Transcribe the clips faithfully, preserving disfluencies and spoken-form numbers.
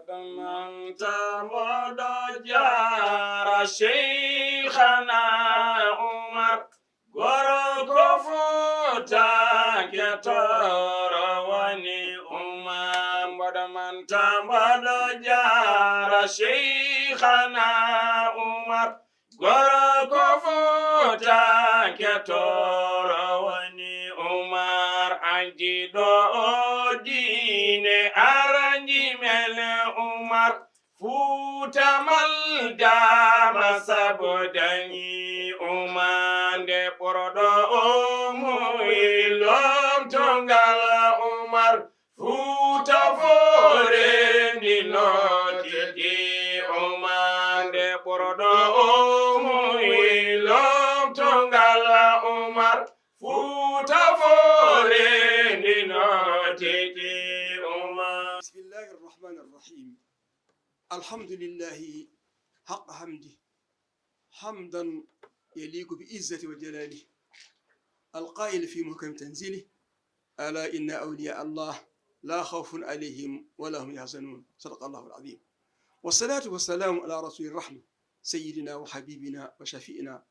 Manta mboɗo jaara Cheikhana Umar, gorko Fuuta ke Tooro woni Umar. Mboɗo manta mboɗo jaara Cheikhana Umar, gorko Fuuta ke Tooro woni Umar. Anjiɗo o diine aranji men Umar. Fuuta maldama sabo dañi Umar, nde ɓurɗo o muyi lomtongal Umar. Fuuta foore ndi nootidi Umar, nde ɓurɗo o muyi lomtongal Umar. Fuuta foore ndi nootidi Umar. بسم الله الرحمن الرحيم. الحمد لله حق حمده، حمدا يليق بعزته وجلاله. القائل في محكم تنزيله: ألا إن أولياء الله لا خوف عليهم ولا هم يحزنون. صدق الله العظيم. والصلاة والسلام على رسول الرحمة، سيدنا وحبيبنا وشفيعنا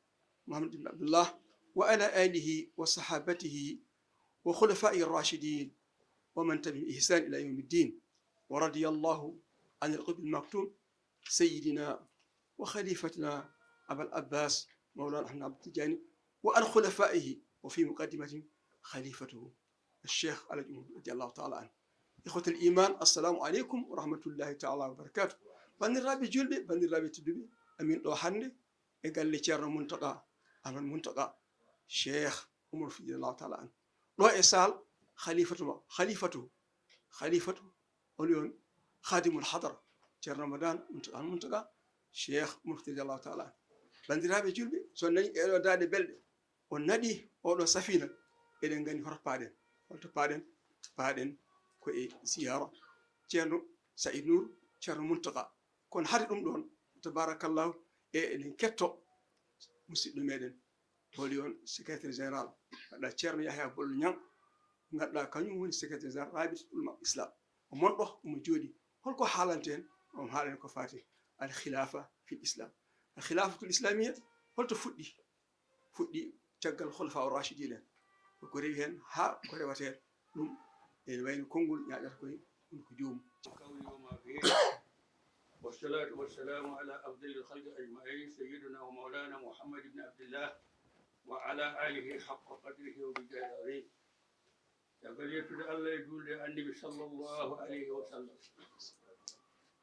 محمد بن عبد الله، وعلى آله وصحابته وخلفائه الراشدين ومن تبعهم بإحسان إلى يوم الدين. ورضي الله عن القطب المكتوم سيدنا وخليفتنا أبا العباس مولانا أحمد عبد التجاني وعن خلفائه وفي مقدمتهم خليفته الشيخ الحاج عمر رضي الله تعالى عنه. إخوة الإيمان، السلام عليكم ورحمة الله تعالى وبركاته. Banndiraaɓe julɓe, banndiraaɓe tedduɓe, amin ɗo hannde e galle Ceerno Muntaqa Ahmad Muntaqa, Cheikh Umar Fuuti radiyallahu taala anhu. Ɗo e saal khalifatu ma-, khalifatu, khalifatu, woni on khadimul hadara, Ceerno Ramadan Muntaqa Ahmad Muntaqa, Cheikh Umar Fuuti radiyallahu taala anhu. Banndiraaɓe julɓe, so on nani ɗeɗo daaɗe belɗe, on naɗi oɗo safina, eɗen nganndi hoto paaɗen. Holto paaɗen? Paaɗen ko e ziyaara Ceerno Saïd Nour, Ceerno Muntaqa. Kono hade ɗum ɗoon, tabarakallahu, e eɗen ketto musidɗo meɗen, holi on secrétaire général, ganduɗa Ceerno Yahya Bollo Ñang, ganduɗa kañum woni secrétaire général Rabitatul Umma Islam. O mon ɗo, omo jooɗi. Holko haalante en? Omo haala en ko fati al khilafa fil Islam. Al khilafatul islamiyya, holto fuɗɗi? Fuɗɗi caggal khulafa ar-rashidin en. Ko rewi hen haa ko rewata hen, ɗum ene wayno konngol ñaaƴata koye hunduko joomum. Kawri o ma feere. Wassalatu wassalamu ala afdalil khalqi ajmain, sayyidina wa maulana Muhammad ibn Abdillah wa ala alihi haqqa qadrihi wa miqdarihi al-azim. Caggal yettude Allah e juulde e Annabi sallallahu alayhi wa sallam,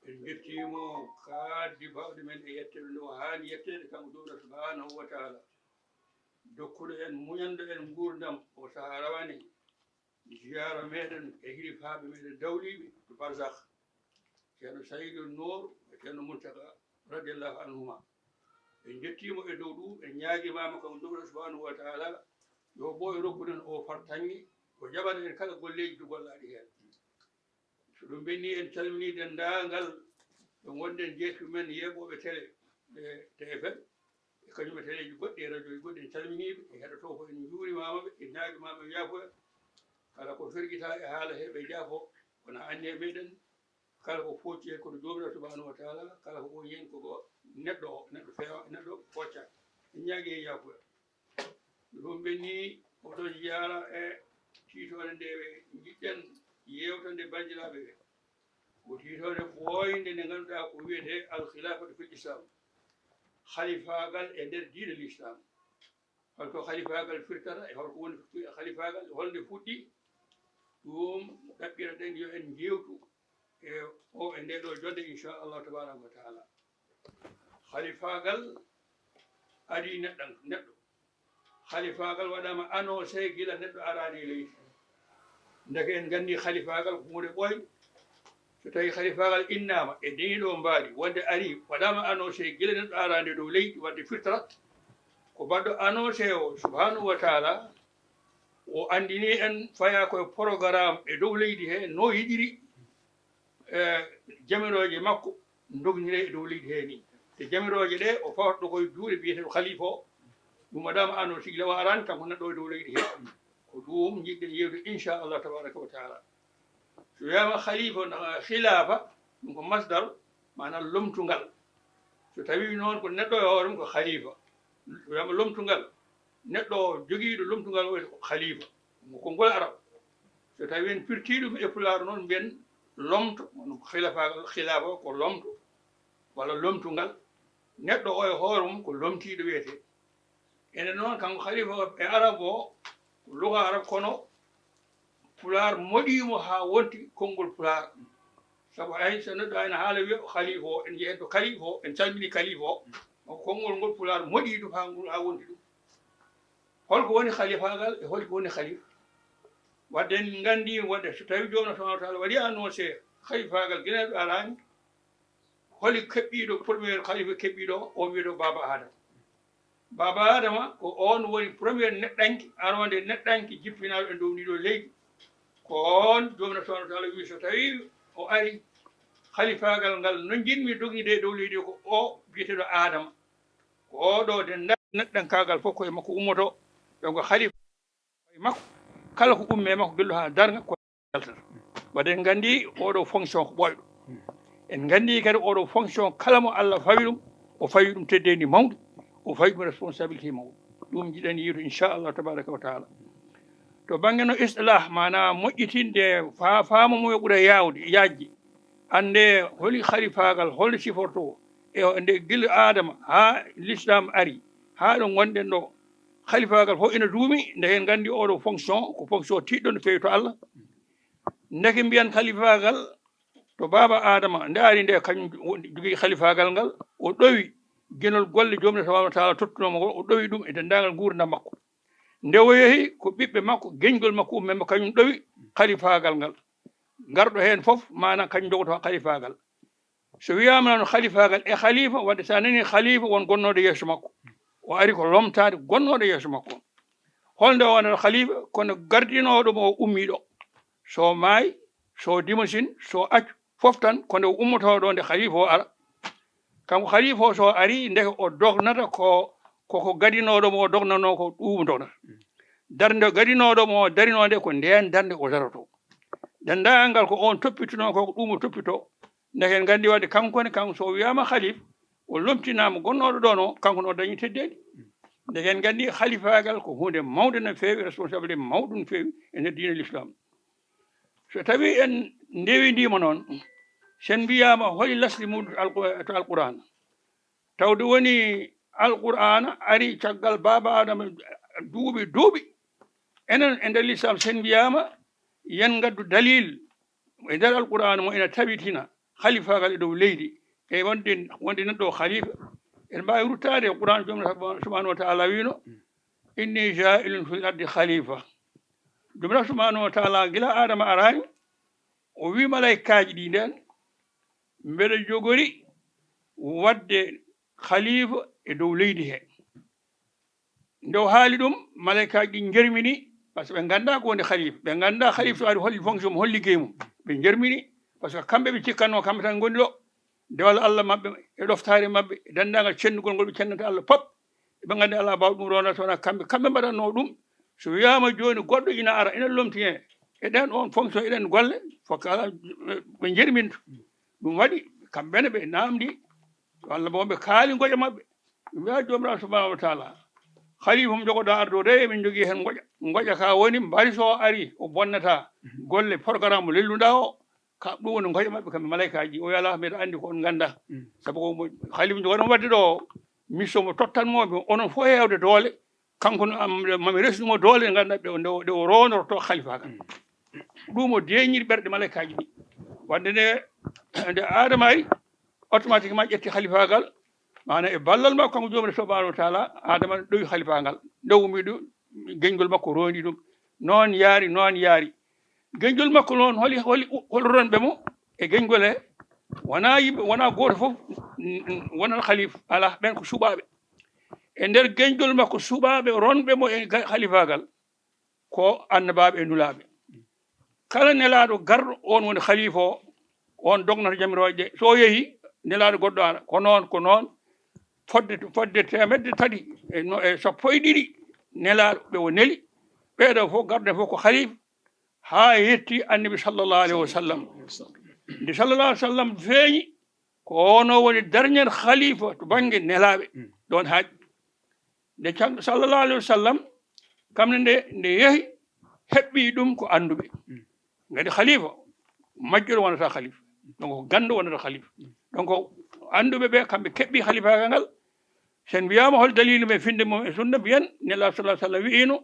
en njettiimo kaaddi baawɗe men e yetteede nde o haani yetteede, kanko Joomiraaɗo subhanahu wa taala, dokkuɗo en, muñanɗo en nguurndam o sahaa rawani, ziyaara meɗen e hilifaaɓe meɗen dawliiɓe to barzakh, Ceerno Saydu Noor e Ceerno Muntaka radiyallahu anhuma. En njettiimo e dow ɗum, en ñaagimaama kam Joomiraaɗo subhanahu wa taala yo ɓooy rokkude en o fartaŋŋe, o jaɓana en kala golleeji ɗi gollaaɗi heen. So ɗum ɓenni, en calmini denndaangal ɓe ngonɗen jeesu men yeeɓooɓe télé e T F M, e kañum e teleeji goɗɗi e rajooji goɗɗi, en calminiiɓe, en heɗotoo ko, en njuurimaama ɓe, en ñaagimaama ɓe yaafoya. Kala ko fergita e haala he ɓe jaafo, kono anniya meɗen, kala ko focci hen kono Joomiraaɗo subhanahu wa taala, kala ko woni hen koko neɗɗo o, neɗɗo feewa, neɗɗo focca. En ñaagi hen yaafuya. Ɗum ɓenni oɗon ziyaara e tiitoonde nde ɓe njiɗɗen yewtande banndiraaɓe ɓe. Ko tiitoonde ɓooynde nde ngannduɗaa ko wiyetee al khilafatu fil Islam, halifaagal e nder diine l'Islam. Holko halifaagal firtata e holko woni fi-, halifaagal, holnde fuɗɗi? Ɗum ɗaɓɓiraɗen yo en njeewtu e o, e nde ɗo jonnde, inchallahu tabaraka wa taala. Halifaagal adii neɗɗan-, neɗɗo. Halifaagal waɗaama annoncé gila neɗɗo araani e leydi. Ndeke en nganndi halifaagal ko huunde ɓooynde. So tawii halifaagal innaama e ndii ɗoo mbaadi wonde arii, waɗaama annoncé gila neɗɗo araani e dow leydi, wadde firtata ko baɗɗo annoncé o, subhanahu wa taala, o anndini en faya koye programme e dow leydi he, no yiɗiri, e, jamirooje makko ndogniree e dow leydi he ni. Te jamirooje ɗe, o fawata ɗo koye juuɗe biyeteeɗo khalifa o. Ɗum waɗaama annoncé gila o araani, kanko neɗɗo o e dow leydi he. Ko ɗum njiɗɗen yewtude, inchallah tabaraka wa taala. So wiyaama khalifa, na, khilafa, Ɗum ko masdar, maanaam lomtungal. So tawii noon ko neɗɗo e hoore mum ko khalifa, wiyama lomtungal. Neɗɗo o jogiiɗo lomtungal o wiyete ko khalifa. Ko konngol arab. So tawii en pirtii ɗum e pulaar noon, mbiyen lomto, wano khilafa, khilafa ko lomto, walla lomtungal. Neɗɗo o e hoore mum ko lomtiiɗo wiyetee. Ene noon, kanko khalifa e arab o, ko luga arab, kono pulaar moɗii mo haa wonti konngol pulaar. Sabu hay so neɗɗo ene haala wiya o khalifa o, en njehen to khalifa o, en calmini khalifa o. Konngol ngol pulaar moɗii ɗum haa ngol, haa wonti ɗum. Holko woni khalifaagal e holko woni khalifa? Wadde en nganndi wadde so tawii Joomɗo subhanahu wa taala waɗi annoncé khalifaagal gila ɗo araani, holi keɓɓiiɗo, premier khalifa keɓɓiiɗo o? O wiyeteeɗo Baaba Adama. Baaba Adama ko oon woni premier neɗɗanke, aroonde neɗɗanke jippinaaɗo e dow ndii ɗoo leydi. Ko oon Joomɗo subhanahu wa taala wii so tawii o ari, khalifaagal ngal no njiɗmi dognude e dow leydi ko o biyeteeɗo Adama. Ko oɗo de nda-, neɗɗankaagal fof ko e makko ummoto, donc khalifa e makko, kala ko ummi e makko gillo haa darnga ko yaltata. Wadde en nganndi oɗo fonction ko ɓooyɗo. En nganndi kadi oɗo fonction kala mo Allah fawi ɗum, o fawi ɗum teddeendi mawndi, o fawi ɗum responsabilité mawndi. Ɗum jiɗen yiitu inchallah tabaraka wa taala. To bannge no istilah, maanaam moƴƴitinde fa-, faamu mum e ɓura yaawde, yaajde. Annde holi khalifaagal, holno sifortoo? E o, nde gila Adama haa l'islam ari, haa ɗo ngonɗen ɗo, khalifaagal fof ina duumi, nde en nganndi oɗo fonction, ko fonction tiiɗɗo no feewi to Allah. Ndeke mbiyen khalifaagal to baaba Adama, nde ari nde kañum jogii khalifaagal ngal, o ɗowi ginol golle Joomɗo subhanahu wa taala tottunoo mo ngol, o ɗowi ɗum e denndaangal nguurndam makko. Nde o yehi, ko ɓiɓɓe makko, geñgol makko ummi mo, kañum ɗowi khalifaagal ngal. Garɗo heen fof, maanaam kañum jogoto khalifaagal. So wiyaama noon khalifaagal e khalifa, wadde so a nanii khalifa won gonnooɗo yeeso makko. O ari ko lomtaade gonnooɗo yeeso makko. Holnde o wonata khalifa? Kono gardinooɗo mo o ummii ɗo. So maayi, so dimasin, so accu, fof tan ko nde o ummotoo ɗo nde khalifa o ara. Kanko khalifa o so ari, ndeke o dognata ko, ko, ko gadinooɗo mo o dognanoo ko ɗum o dognata. Darnde gadinooɗo mo o darinoo nde ko ndeen darnde o darotoo. Denndaangal ko oon toppitunoo ko, ko ɗum o toppitoo. Ndeke en nganndi wadde kanko ne, kanko so wiyaama khalif, o lomtinaama gonnooɗo ɗoon o, kanko ne o dañi teddeendi. Ndeke en nganndi khalifaagal ko huunde mawnde no feewi, responsabilité mawɗo no feewi e nder diine l'islam. So tawii en ndewindiima noon, sen mbiyaama holi lasli mum to Alqu-, to Alquraan, tawde woni Alquraan ari caggal baaba Adama duuɓi, duuɓi. Enen e nder l'islam sen mbiyaama yen ngaddu dalil e nder Alquraan mo ina tabitina khalifaagal e dow leydi. E wonde, wonde neɗɗo o khalifa, en mbaawi ruttaade e Quraan, Joomɗo subhanahu wa taala wiino, "Inni jaa'ilun fil ardi khalifa." Joomɗo subhanahu wa taala gila Adama araani, o wii malaykaaji ɗi ndeen, "Mbeɗa jogori waɗde khalifa e dow leydi he." Nde o haali ɗum, malaykaaji ɗi njermini, par ce que ɓe nganndaa ko woni khalifa. Ɓe nganndaa khalifa so ari holi fonction mum, holi liggey mum. Ɓe njermini, par ce que kamɓe ɓe cikkatnoo kamɓe tan ngoni ɗo. Dewal Allah maɓɓe, e ɗoftaare maɓɓe, e denndaangal cendugol ngol ɓe cennata Allah pop. Ɓe nganndi Allah baaw ɗum ronata, so wonaa kamɓe. Kamɓe mbaɗatnoo ɗum. So wiyaama jooni goɗɗo ina ara, ina lomti en. Eɗen oon fonction, eɗen golle, fof kala ɓe njerminta. Ɗum waɗi, kamɓe ne ɓe naamndi, walla boom ɓe kaali ngoƴa maɓɓe. Ɓe mbiya Joomiraaɗo subhanahu wa taala, khalifa mo jogoɗaa arde o de, emin njogii heen ngoƴa. Ngoƴa ka woni, mbari so o ari, o bonnata golle programme mo lelluɗaa o. Ka ɗum woni ngoƴa maɓɓe kamɓe malaykaaji. O wiya, "Alaa, mbeɗa anndi ko on nganndaa." Sabu ko mo khalifa jogoɗaa waɗde ɗo o, mission mo tottanmoo ɓe, onon fof heewde doole. Kanko no am-, mami resnude mo doole ɗe ngannduɗaa ɗe o, nde o, ɗe o roonorto khalifaagal. Ɗum o deeñiri ɓerɗe malaykaaji ɗi. Wadde nde, nde Adama ari, automatiquement ƴetti khalifaagal, maanaam e ballal makko kanko Joomiraaɗo subhanahu wa taala, Adama ɗowi khalifaagal. Nde o ummi ɗum, geñgol makko rondi ɗum. Noon yaari, noon yaari. Geñgol makko noon, holi, holi, hol ronɓe mo e geñgol he? Wonaa yimɓe, wonaa gooto fof, mm, mm, wonata khalifa. Alaa, ɓen ko suɓaaɓe. E nder geñgol makko, suɓaaɓe ronɓe mo e ga-, khalifaagal, ko annabaaɓe e nulaaɓe. Kala nelaaɗo garɗo, oon woni khalifa o, oon dognata jamirooje ɗe. So o yehi, nelaaɗo goɗɗo ara. Ko noon, ko noon. Fodde, fodde teemedde tati e no, e sappo e ɗiɗi nelaaɗo ɓe o neli. Ɓeeɗo fof, garɗo fof ko khalifa. Haa yetti Annabi sallallahu alayhi wa sallam. Nde sallallahu alaihi wasallam feeñi, ko ono woni dernier khalifa to bannge nelaaɓe. Ɗon haaɗi. Nde can-, sallallahu alaihi wasallam, kam ne nde, nde yehi, heɓɓi ɗum ko annduɓe. Ngadi khalifa, majjuɗo wonata khalifa. Donc, ko ganndo wonata khalifa. Donc, annduɓe ɓe, kamɓe keɓɓi khalifaagal ngal. Sen mbiyaama hol dalilu men finde mum e sunna, mbiyen Nelaaɗo sallallahu alaihi wasallam wi'ino,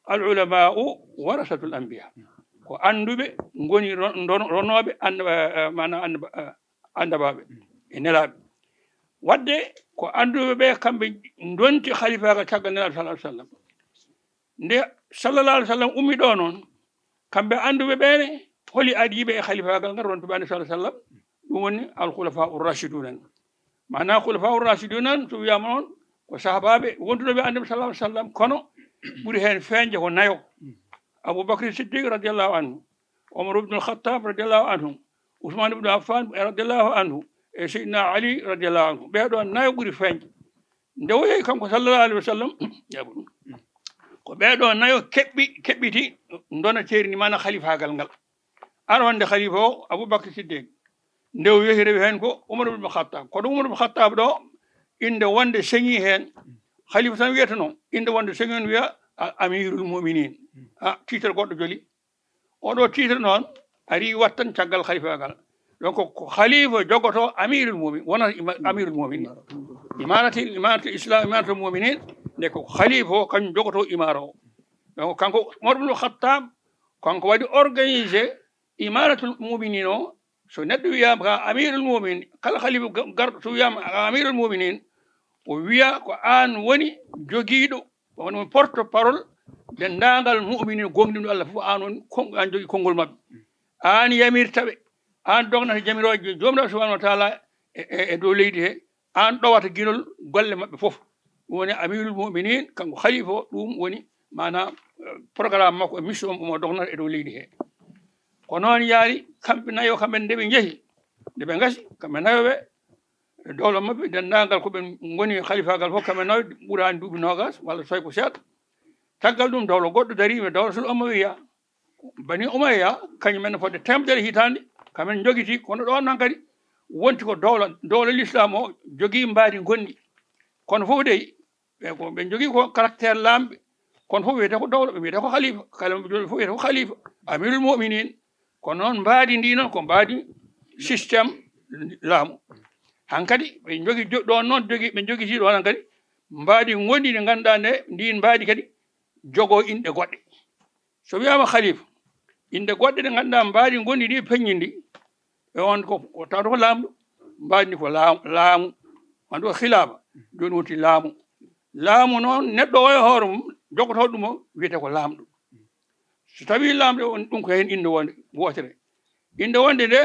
"Al ulama'u warasatul anbiya." Ko annduɓe ngoni ron-, ron-, ronooɓe annaba-, eh, maanaam annaba-, eh, annabaaɓe e nelaaɓe. Wadde ko annduɓe ɓe, kamɓe ndonti khalifaagal caggal Nelaaɗo sallallahu alaihi wasallam. Nde sallallahu alaihi wasallam ummi ɗo noon, kamɓe annduɓe ɓe ne, holi adiiɓe e khalifaagal ngal rontuɓe Annabi sallallahu alaihi wasallam? Ɗum woni al khulafa ur rashidun en. Maanaam khulafa ur rashidun en, so wiyaama noon, ko sahabaaɓe wonduɓe Annabi sallallahu alaihi wasallam, kono ɓuri heen feeñde ko nayo. Abu Bakr Siddiq radiyallahu anhu, Umar ibn al-Khattab radiyallahu anhu, Usman ibn Affan radiyallahu anhu, e Sayyidina Ali radiyallahu anhu. Ɓee ɗoo nayo ɓuri feeñde. Nde o yehi kanko sallallahu alaihi wasallam, ko ɓee ɗoo nayo keɓɓi, keɓɓiti ndona ceeri ndi, maanaam khalifaagal ngal. Arwande khalifa o, Abu Bakr Siddiq. Nde o yehi rewi heen ko Umar ibn Khattab. Kono Umar ibn Khattab ɗo, innde wonde seŋi heen. Khalifa tan wiyata noon, innde wonde seŋi heen wiya a-, Amirul Mu'minin. A, titre goɗɗo joli. Oɗo titre noon ari wattan caggal khalifaagal. Donc, ko khalifa jogoto Amirul Mu'minin, wona ima-, Amirul Mu'minin. Imaratil, Imaratul Islam, Imaratul Mu'minin, nde ko khalifa o kañum jogoto imara o. Donc, kanko Umar ibn Khattab, kanko waɗi organiser Imaratul Mu'minin o. So neɗɗo wiyaama ka Amirul Mu'minin, kala khalifa ga-, garɗo so wiyaama a Amirul Mu'minin, o wiya ko aan woni jogiiɗo, woni porte parole denndaangal mu'minin gonɗinɓe Allah fof, aan woni kon-, aan jogii konngol maɓɓe. Aan yamirta ɓe, aan dognata jamirooje Joomiraaɗo subhanahu wa taala e, e, e dow leydi he, aan ɗowata ginol golle maɓɓe fof. Ɗum woni Amirul Mu'minin, kanko khalifa o, ɗum woni maanaam, eh, programme makko e mission mo dognata e dow leydi he. Ko noon yaari, kamɓe nayo, kamɓe nde ɓe njehi, nde ɓe ngasi, kamɓe nayo ɓe, e dowla maɓɓe, denndaangal ko ɓe ngoni khalifaagal fof, kamɓe nayo ɓuraani duuɓi noogas walla so tawi ko seeɗa. Caggal ɗum, dowla goɗɗo darii, wiya dowlatul Umayya. Bani Umayya, kañum en fodde teemedere hitaande, kamɓe en njogiti, kono ɗo noon kadi wonti ko dowla, dowla l'islam o jogii mbaadi gonɗi. Kono fof dey, ɓe ko, ɓe njogii ko caractère laamɓe, kono fof wiyetee ko dowla, ɓe mbiyetee ko khalifa, kala mo jogii fof wiyetee ko khalifa, Amirul Mu'minin. Kono noon mbaadi ndi noon ko mbaadi système laamu. Hankadi ɓe njogii jo-, ɗoon noon jogii, ɓe njogiti ɗoon hankadi mbaadi gonɗi ndi ngannduɗaa nde, ndiin mbaadi kadi jogoo inɗe goɗɗe. So wiyaama khalifa, inɗe goɗɗe ɗe ngannduɗaa mbaadi gonɗi ndi peññindi, e on ko, ko tawata ko laamɗo, mbaadi ndi ko laamu, laamu. Wonde ko khilaafa, jooni wonti laamu. Laamu noon, neɗɗo o e hoore mum, jogotoo ɗum o, wiyetee ko laamɗo. So tawii laamɗo on, ɗum ko heen innde wonde, wootere. Innde wonde nde,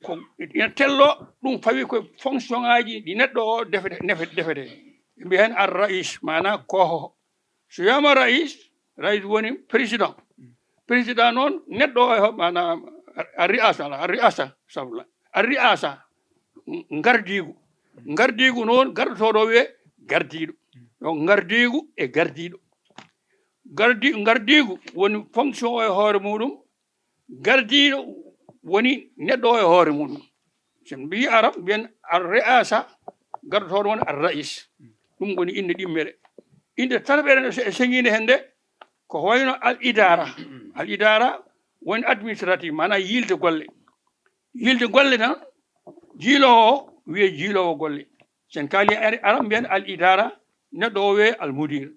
ko ina tello, ɗum fawi ko e fonction ŋaaji ɗi neɗɗo o defete, nefe-, defete. Ɓe mbiya heen ar rais, maanaa kooho. So wiyaama rais, rais woni président. Président noon, neɗɗo o e ho-, maanaa ar riasa, ar riasa, sabla. Ar riasa, ngardiigu. Ngardiigu noon, gardotooɗo o wiyee gardiiɗo. Donc, ngardiigu e gardiiɗo. Gardi-, ngardiigu woni fonction o e hoore muɗum, gardiiɗo woni neɗɗo o e hoore muɗum. So en mbiyi arab, mbiyen ar riasa, gardotooɗo woni ar rais. Ɗum woni innde ɗimmere. Innde tataɓere nde, so e seŋiinde heen nde, ko wayno al idara. Al idara woni administratif, maanaa yiilde golle. Yiilde golle tan, jiiloowo o wiyee jiiloowo golle. So en kaali ar-, arab mbiyen al idara, neɗɗo o wiyee al mudir.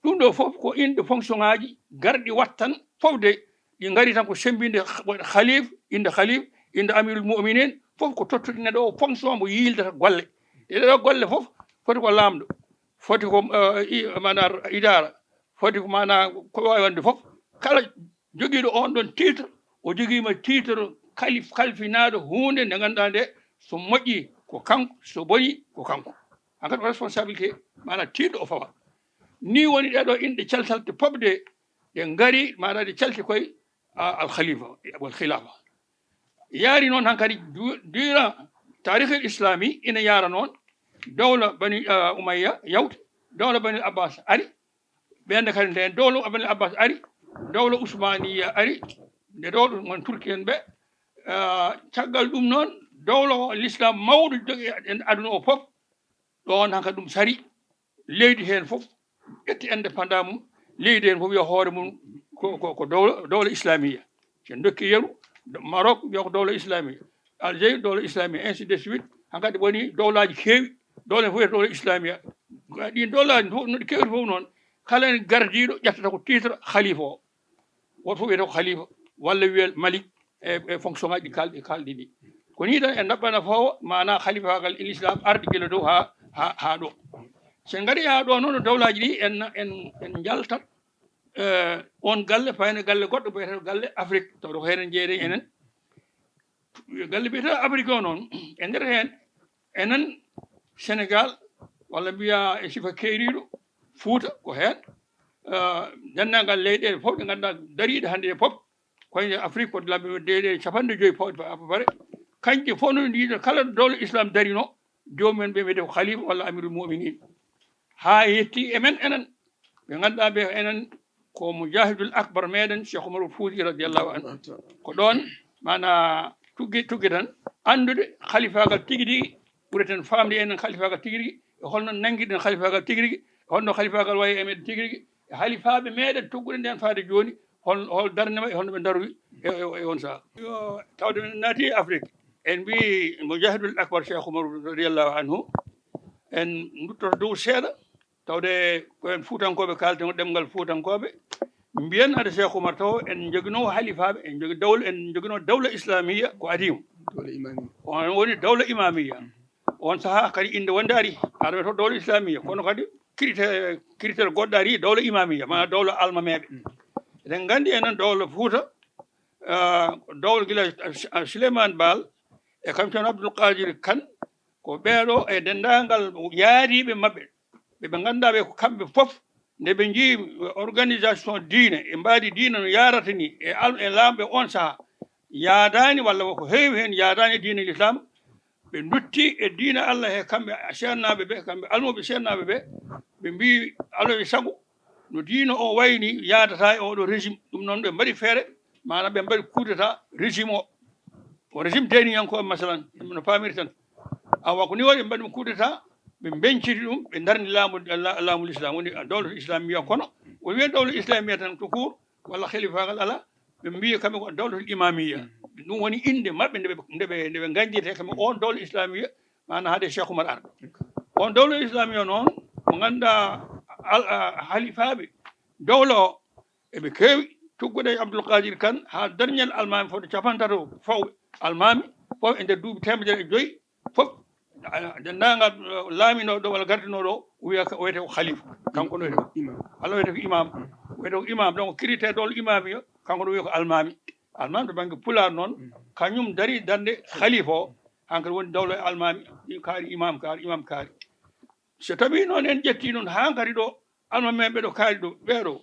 Ɗum ɗo fof ko inɗe fonction ŋaaji garɗi wattan fof de, ɗi ngari tan ko semmbinde kh-, khalif, innde khalif, innde amirul mu'minin, fof ko tottude neɗɗo o fonction mo yiildata golle. E ɗee ɗo golle fof foti ko laamɗo, foti ko, eh, i-, maanaa idara, foti ko maanaa ko waawi wonde fof. Kala jogiiɗo on ɗon titre, o jogiima titre kalif-, kalfinaaɗo huunde nde ngannduɗaa nde, so moƴƴi ko kanko, so boni ko kanko. Hankadi ko responsabilité, maanaa tiiɗo o fawa. Ni woni ɗee ɗo inɗe caltalte pop de, ɗe ngari, maanaa ɗe calti koye, a, al khalifa, wal khilafa. Yaari noon hankadi du-, durant taarikh al islami ina yaara noon, dowla Bani, a, Umayya yawti, dowla Bani Abbas ari, ɓeen ne kadi nden dowla Bani Abbas ari, dowla Usmaniya ari, nde dowla mon Turki en ɓe, Ah, caggal ɗum noon, dowla o, l'islam mawɗo jogi e aduna o fof, ɗoon hanka ɗum sari, leydi heen fof ƴetti indépendant mum, leydi heen fof wiya hoore mum ko, ko, ko dowla, dowla islamiya. So en ndokki yeru, Maroc wiya ko dowla islamiya, Algérie dowla islamiya, ainsi de suite. Hankadi woni dowlaaji keewi, dowla heen fof wiyata dowla islamiya. Ɗiin dowlaaji fof, no ɗi keewri fof noon, kala heen gardiiɗo ƴettata ko titre khalifa o. Woto fof wiyata ko khalifa, walla wiya malik, e, e fonction ngaji ɗi kalɗi, kalɗi ɗi. Ko nii tan en ɗaɓɓana foowa, maanaa khalifaagal e l'islam arde gila dow haa, haa, haa ɗo. So en ngarii haa ɗo noon, dowlaaji ɗi en, en, en njaltat, eh, oon galle fayna galle goɗɗo, biyeteeɗo galle Afrique, tawde ko heen en jeeyde enen. Galle biyeteeɗo Afrique o noon, e nder heen, enen Sénégal, walla mbiyaa e sifa keeriiɗo, Fuuta ko heen, eh, denndaangal leyɗeele fof ɗe ngannduɗaa dariiɗe hannde e fof, koyɗe Afrique ko laabi leyɗeele capanɗe joyi pawɗe à peu près. Kañƴe fof no ndiiɗo kala dowla islam darino, joomum en ɓe wiyetee ko khalifa walla amirul mu'minin. Haa yetti e men enen, ɓe ngannduɗaa ɓe enen ko mujahidul akbar meɗen Cheikh Oumar Fouti radiyallahu anhu. Ko ɗoon maanaa tugge, tugge tan anndude khalifaagal tigi tigi, ɓureten faamde enen khalifaagal tigi tigi, e holno nanngirɗen khalifaagal tigi tigi, e holno khalifaagal wayi e meɗen tigi tigi, e halifaaɓe meɗen tugguɗe nden faade jooni, hol, hol darnde maɓɓe, holno ɓe ndaroyi e, e, e on saha. Yo, tawde men naati e Afrique, en mbi mujahidul akbar Cheikh Oumar radiyallahu anhu, en nduttoto dow seeɗa, tawde ko en Fuutankooɓe kaalten, ko ɗemngal Fuutankooɓe. Mbiyen hade Cheikh Oumar taw en njoginoo halifaaɓe, en njogi dawla, en njoginoo dawla islamiya ko adii. Dawla imamiya. On woni dawla imamiya. On saha kadi innde wonde ari, ara to dawla islamiya, kono kadi critère, critère goɗɗo ari, dawla imamiya, maanaa dawla almameeɓe. Eɗen nganndi enen dawla Fuuta, ah, dawla gila, ah, Souleymane Baal e kam Ceerno Abdoul Qadir Kane, ko ɓeeɗo e denndaangal yaadiiɓe maɓɓe, ɓe, ɓe ngannduɗaa ɓe ko kamɓe fof, nde ɓe njii organisation diine e mbaadi diine no yaarata ni e al-, e laamɓe on saha, yaadaani walla ko heewi heen yaadaani e diine l'islam, ɓe ndutti e diine Allah he kamɓe seernaaɓe ɓe, kamɓe almuɓe seernaaɓe ɓe, ɓe mbi alaa e sago no diine o wayni yaadata e oɗo régime. Ɗum noon ɓe mbaɗi feere, maanaam ɓe mbaɗi coup d'état régime o. Ko régime deeniyankooɓe, masalan, no paamirten. Awa, ko ni waɗi ɓe mbaɗi ɗum coup d'état, ɓe mbeñciti ɗum, ɓe ndarni laamu, la-, laamu l'islam, woni dawla islamiya. Kono o wiya dawla islamiya tan to court, walla khalifaagal alaa, ɓe mbiya kamɓe ko dawlatul imamiya. Ɗum woni innde maɓɓe nde ɓe, nde ɓe, nde ɓe nganndirta kamɓe on dawla islamiya, maanaa hade Cheikh Oumar arde. On dawla islamiya noon, mo ngannduɗaa al-, a, halifaaɓe dawla o, eɓe keewi, tuggude e Abdoul Qadir Kane haa darñel almaami fotde capantato fawɓe almaami, fof e nder duuɓi teemedere e joyi, fof, a, denndaangal, eh, laaminooɗo walla gardinooɗo o, wiya ka, o wiyetee ko khalifa. Kanko no wiyetee ko imam. Allah wiyetee ko imam. Wiyetee ko imam, donc critère dowla imamiya, kanko no wiya ko almaami. Almaami to bannge pulaar noon, kañum darii darnde khalifa o, hankadi woni dawla e almaami, kaari imam, kaari imam, kaari. So tawii noon en ƴettii noon haa ngari ɗo, almameeɓe ɗo kaari ɗo, ɓee ɗo,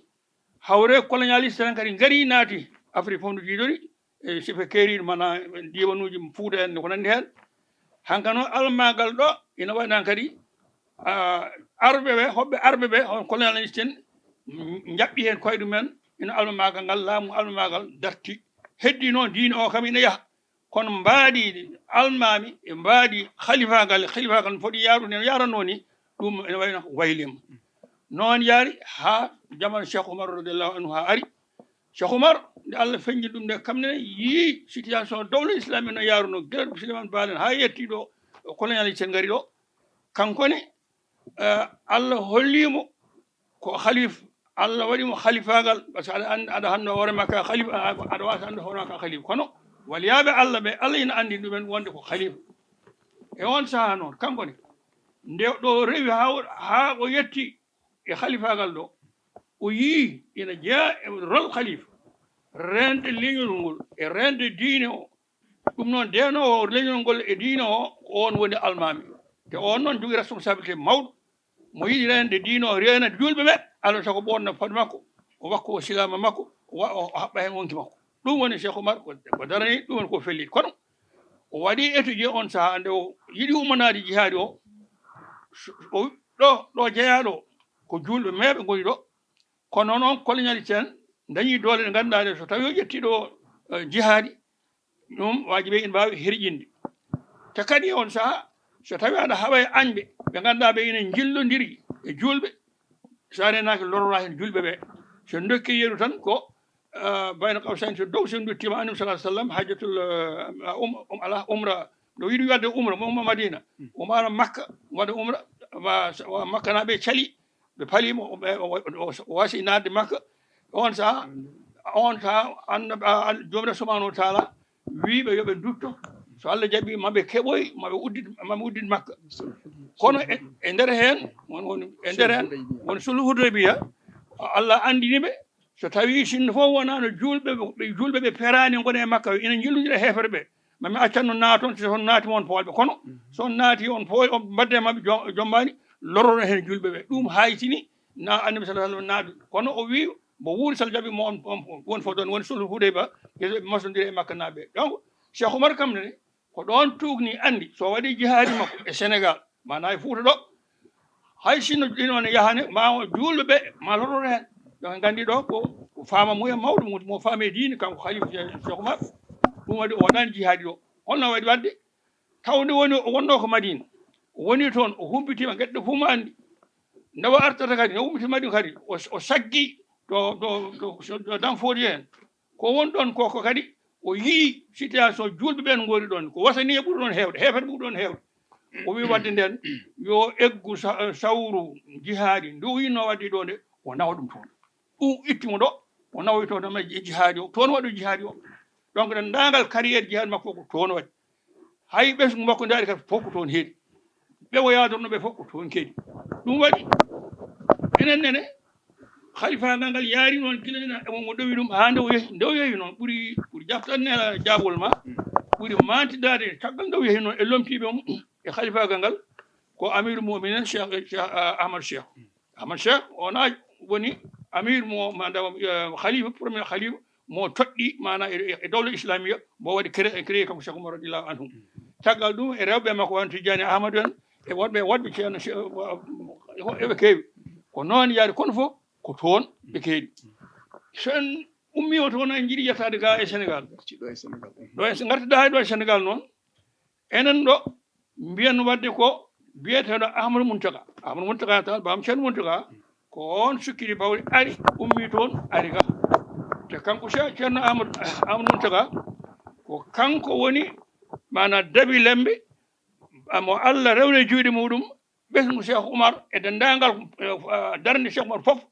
hawre colonialiste tan kadi ngari naati Afrique fof no jiidori, e sifa keeriiɗo, maanaa diiwanuuji Fuuta en, ko nanndi heen. Hankadi noon almaagal ɗo ina waɗi noon kadi, ah, arɓe ɓe, hoɓɓe arɓe ɓe, on colonialiste en, njaɓɓi heen koye ɗumen, ina almamaagal ngal, laamu almamaagal darti. Heddii noon diine o kam ina yaha. Kono mbaadi almaami e mbaadi khalifaagal, khalifaagal no foti yaarude no yaaranoo ni, ɗum ene wayi no ko waylima. Noon yaari haa jamaanu Cheikh Oumar radiyallahu anhu haa ari. Cheikh Oumar, nde Allah feññi ɗum nde, kam ne yii situation dawla islamique no yaarunoo, gila Souleymane Baal en haa yettii ɗo, colonialiste en ngari ɗo. Kanko ne, eh, Allah hollii mo ko khalif, Allah waɗi mo khalifaagal, parce que aɗa anndi, aɗa hannoo hoore ma ka khalifa, a, a, aɗa waawi anndude hoore ma ka khalifa. Kono waliyaaɓe Allah ɓe, Allah ina anndi ɗumen wonde ko khalifa. E on sahaa noon, kanko ne, nde ɗo rewi haa, haa o yetti e khalifaagal ɗo, o yii ina jeyaa e rôle khalifa, reende leñol ngol e reende diine o, ɗum noon, deenoowo leñol ngol e diine o, ko oon woni almaami. Te oon noon jogii responsabilité mawɗo. Mo yiɗi reende diine o, reena juulɓe ɓe, alaa sago ɓoonna fade makko, o wakka o silaama makko, o wa-, o haɓɓa heen wonki makko. Ɗum woni Cheikh Oumar ko, ko darani, ɗum woni ko felli. Kono o waɗi étudier on sahaa, nde o yiɗi ummanaade jihaadi o, o, ɗo, ɗo jeyaaɗo ko juulɓe meeɓe ngoni ɗo. Kono noon, colonialiste en dañii doole ɗe ngannduɗaa ɗe, so tawii o ƴettii ɗo, eh, jihaadi, Ɗum waajibi ɓe ina mbaawi hirjinde. Te kadi on sahaa, so tawii aɗa haɓa e añɓe, ɓe ngannduɗaa ɓe ina njillondiri e juulɓe, so a reenaaki lorora heen juulɓe ɓe. So ndokki yeru tan ko, ah, bayna qawsayni, so dow so nduttiima Annabi sallallahu alaihi wasallam, hajjatul, ah, um, um, ala umra, no yiɗi waɗde umra, mo, mo Madina, o maara Makka, waɗa umra, wa, wa Makkanaaɓe cali, ɓe pali mo, o, o, o, o wasi naatde Makka. On sahaa, on sahaa, Annabi, ah, An-, Joomiraaɗo subhanahu wa taala wii ɓe yo ɓe ndutto. So Allah jaɓi, ma ɓe keɓoy, ma ɓe uddit, ma ɓe uddit Makka. Kono e, e nder heen, won, won, e nder heen, won sulhu Hudaybiya, Allah anndini ɓe, so tawii sinno fof wonaano juulɓe, ɓe, juulɓe ɓe peraani ngona e Makka, ina njillondira e heeferɓe, ma mi accan no naaton, so on naati, on poolɓe. Kono so on naati, on pooy, on mbadde maɓɓe jo-, jombaani, lorrono heen juulɓe ɓe. Ɗum haaytini na Annabi sallallahu alaihi wasallam naadu. Kono o wii, mo wuuri sal jaɓi mo on, on, woni fof ɗon, woni sulhu Hudayba, yeso ɓe masondira e Makka naaɓe. Donc, Cheikh Oumar kam ne, ko ɗoon tuugni anndi, so waɗi jihaadi makko e Sénégal, maanaa e Fuuta ɗo, hay sinno ɗino ne yahane, ma o juulɓe ɓe, ma lororo heen. Donc, nganndi ɗo ko, ko faama muya mawɗo, mo, mo faami e diine, kanko Khalifa Cheikh, Cheikh Oumar, ɗum waɗi o waɗani jihaadi ɗo. Holno waɗi waɗde? Tawde woni o wonno ko Madina, o woni toon, o humpitiima, geɗe ɗe fof mo anndi. Nde o artata kadi, nde o ummiti Madina kadi, o, o saggi to, to, to, to Danfodiyo heen. Ko won ɗon ko, ko kadi o yii situation juulɓe ɓeen ngoni ɗon, ko wasani e ɓuri ɗon heewde, heefere ɓuri ɗon heewde. O wii waɗde ndeen, yo eggu sa-, sawru jihaadi, ndu o yinnoo waɗde ɗo nde, o nawa ɗum toon. Ɗum itti mo ɗo, o nawoyto ɗon e jihaadi o, toon waɗi jihaadi o. Donc, denndaangal carrière jihaadi makko ko toon waɗi. Hay ɓesngu makko ndaari kadi fof ko toon heedi. Ɓe o yaadorno ɓe fof ko toon keedi. Ɗum waɗi, enen nene, halifaagal ngal yaari noon gila ina, mo ɗowi ɗum haa nde o yehi, nde o yehi noon ɓuri, ɓuri jaftanne jaabol ma, ɓuri mantidaade caggal nde o yehi noon e lomtiiɓe mum e halifaagal ngal, ko Amirul Mu'minin Cheikh, Cheikh, ah, Ahmad Cheikh. Ahmad Cheikh, o na woni amir mo, maanaam, eh, khalifa, premier khalifa mo toɗɗi, maanaam, e, e dowla islamiya, mo waɗi cré-, créé kanko Cheikh Oumar radiyallahu anhu. Caggal ɗum, e rewɓe makko won Tijjani Ahmadu en, e wonɓe, wonɓe Ceerno Che-, eɓe keewi. Ko noon yaari, kono fof ko toon ɓe keedi. So en ummii o toon, en njiɗi yettaade ga e Sénégal. Ɗo e Sénégal. Ɗo en ngartida hay ɗo e Sénégal noon, enen ɗo mbiyen waɗde ko biyeteeɗo Ahmadou Mountaga. Ahmadou Mountaga Tall, Baam Ceerno Mountaga, ko oon sukkiri bawɗi ari, ummii toon, ari ga. Te kanko Ce-, Ceerno Ahmadou, Ahmadou Mountaga, ko kanko woni, maanaam, dabi lembe, mo Allah rewni juuɗe muɗum, ɓesngu Cheikh Oumar e denndaangal, eh, darnde Cheikh Oumar fof,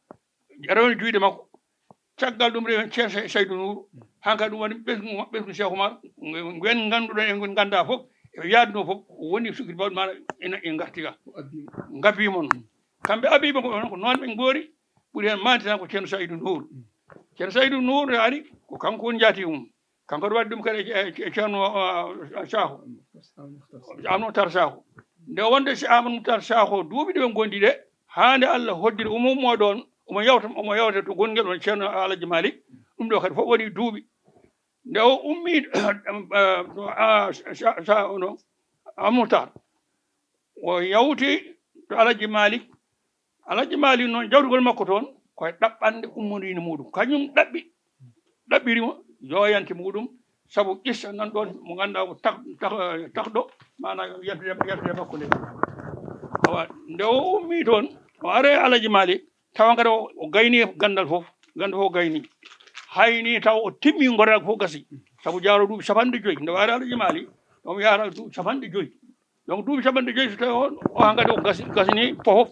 rewni juuɗe makko. Caggal ɗum rewi heen Ceerno Say-, Saydu Nuuru. Hankadi ɗum waɗi ɓesngu, ɓesngu Cheikh Oumar, ngu en ngannduɗon e ngu en nganndaa fof, e yaadunoo fof, o woni sukkiri bawɗi maɗa ina, ina ngarti ga. Ngabbii mon. Kamɓe abbii ɓe ko, ko noon ɓe ngoori, ɓuri heen maanti tan ko Ceerno Saydu Nuuru. Ceerno Saydu Nuuru ari, ko kanko woni njaati mum. Kanko waɗi ɗum kadi e, e, e Ceerno, ah, Saaho. Amadou Mouhtar Saaho. Nde wonde si Amadou Mouhtar Saaho duuɓi ɗi ɓe ngondi ɗe, haa nde Allah hoddiri omo ummoo ɗoon, omo yawta, omo yawta to gonngel on Ceerno Alhaji Malick, ɗum ɗo kadi fof waɗi duuɓi. Nde o ummii, ah, ah, Sa-, Sa-, ono, Amadou Mouhtar, o yawti to Alhaji Malick, Alhaji Malick noon, jawtugol makko toon, ko e ɗaɓɓande ummoriinde muɗum. Kañum ɗaɓɓi, ɗaɓɓiri mo yooyante muɗum, sabu qissa nan ɗoon mo ngannduɗaa ko tak-, tak-, takɗo, maanaam yaltude, yaltude makko nde. Awa, nde o ummii toon, o ari e Alhaji Malick, tawa kadi o, o gayni ganndal fof, ganndal fof o gayni. Hayni taw o timmi ngoraagu fof gasi, sabu jaaro duuɓi capanɗe joyi. Nde o ari Alhaji Malick, omo yaara duuɓi capanɗe joyi. Donc, duuɓi capanɗe joyi, so tawi on, o hankadi o gasi-, gasini fof.